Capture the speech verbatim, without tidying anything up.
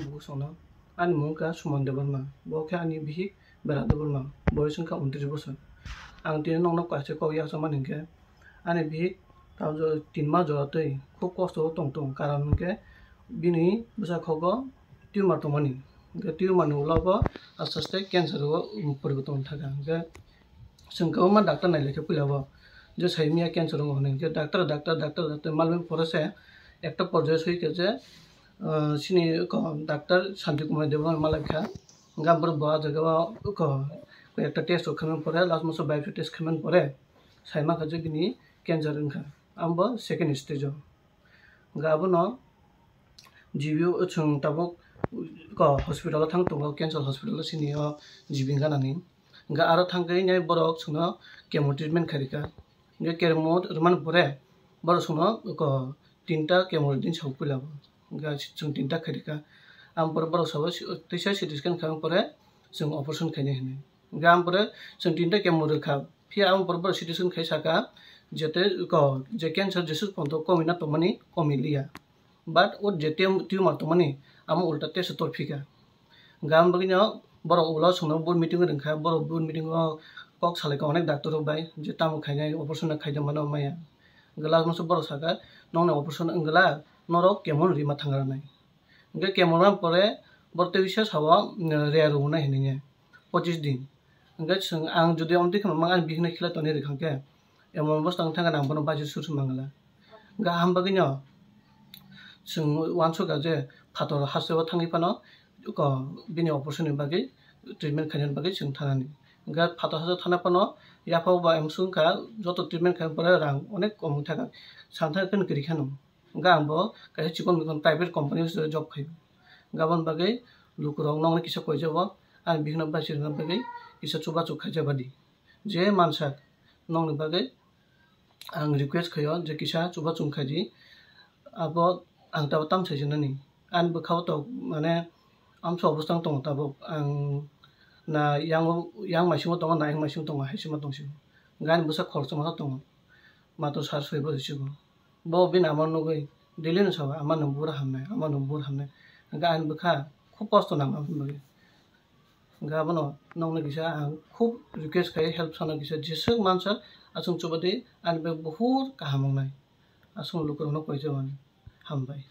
Buku songno. Ani mung kha Suman Debbarma, bo khe ani bihik Bera Debbarma, boyos wngkha untris bosor. Ang tini nokno kaisa kok yasamani hinkhe, ani bihik tabuk tin mas jora twi khub kosto o tong tong, karon hinkhe bini bwsakhogo tumor tongmani, hinkhe tumor ni ulo bo aste aste cancer o poriborton thangkha. Hinkhe chwng kwbangma doctor nailai khe puila bo, je sai manya cancer wngo hwnwi, hinkhe doctor, doctor, doctor, doctor malwi pore se ekta porjai soi khe je, ah, chini ko doctor Santi Kumar Debbarma malai kha, hinkhe ang borok bo ah jaga o ko ekta test rok khaimani pore, last maso biopsy test khaimani pore sai mankha je bini cancer wngkha, abo second stage o. Hinkhe abono G B o chwng tabuk ko hospital o thang tongo, cancer hospital o chini o G B wngkha nani. Hinkhe aro thang khe nai borok chwngno chemo treatment khai rikha. Hinkhe chemo rwmani pore borok chwngno ko tinta chemo rini sa puila bo. Hinkhe chwng tinta khai rikha. Ang pore borok sabo si-, teisa C T scan khaimani pore chwng operation khainai hinwi. Hinkhe ang pore chwng tinta chemo rwkha. Phiya ang pore borok C T scan khai saka jete ko je cancer jesuk ponto komina tongmani komi liya. But o je tum-, tumor tongmani amo ulta tesa torphika. Gam bagwino borok ulo chwngno board meeting rwngkha, borok board meeting o kok salaikha onek doctor rok bai je tamo khainai operation no khaida mano maya. Glass masa borok saka nokni operation wngla norok chemo rima thangra nai. Hinkhe chemo rwna pore borok tei bisa sao, mm, rare rwnai hinwi pochis din. Hinkhe chwng ang jodi omtwi kheno mang ani bihikno khila tonwi rwkha khe emon bwswk thangkhe ang bono baisi sur se mangla. Hinkhe ham bagwino chwng uansukha je phator hasteo thangwi phano ko bini operation ni bagwi treatment khainani bagwi chwng thanani. Hinkhe phator hasteo thana phano yaphao ba emswk wngkha joto treatment khaina pore rang onek kom wngkha, sangthar khe kwrwi kheno. Hinkhe ang bo kaisa chikon mikon private company o job khaio. Hinkhe aboni bagwi lukurok nokni kisa koijago, ani bihikno baisi rwna bagwi kisa chubachu khaijak badi. Je mansak nokni bagwi ang request khaio je kisa chubachu khaidi. Abo ang tabuk tamo saijak nani. Ani bwkhao tok mane amsa obostang tongo tabuk. Ang na yang, yang maisingo tongo, na yang maisingo tongo, hai se ma tongsi. Hinkhe ani bwsa khoroksa masa tongo. Mato sar soi bo risigo. Bo bini ama nugwi daily no sabo, "Ama nwng bura hamnai, ama nwng bura hamnai." Hinkhe ani bwkha khub kosto nang aboni bagwi. Hinkhe abono nokni kisa ang khub request khai help sana kisa jeswk mansa aswk chubadi ani bagwi buhur kaham wngnai. Aswk lukurokno koijago ani. Hambai.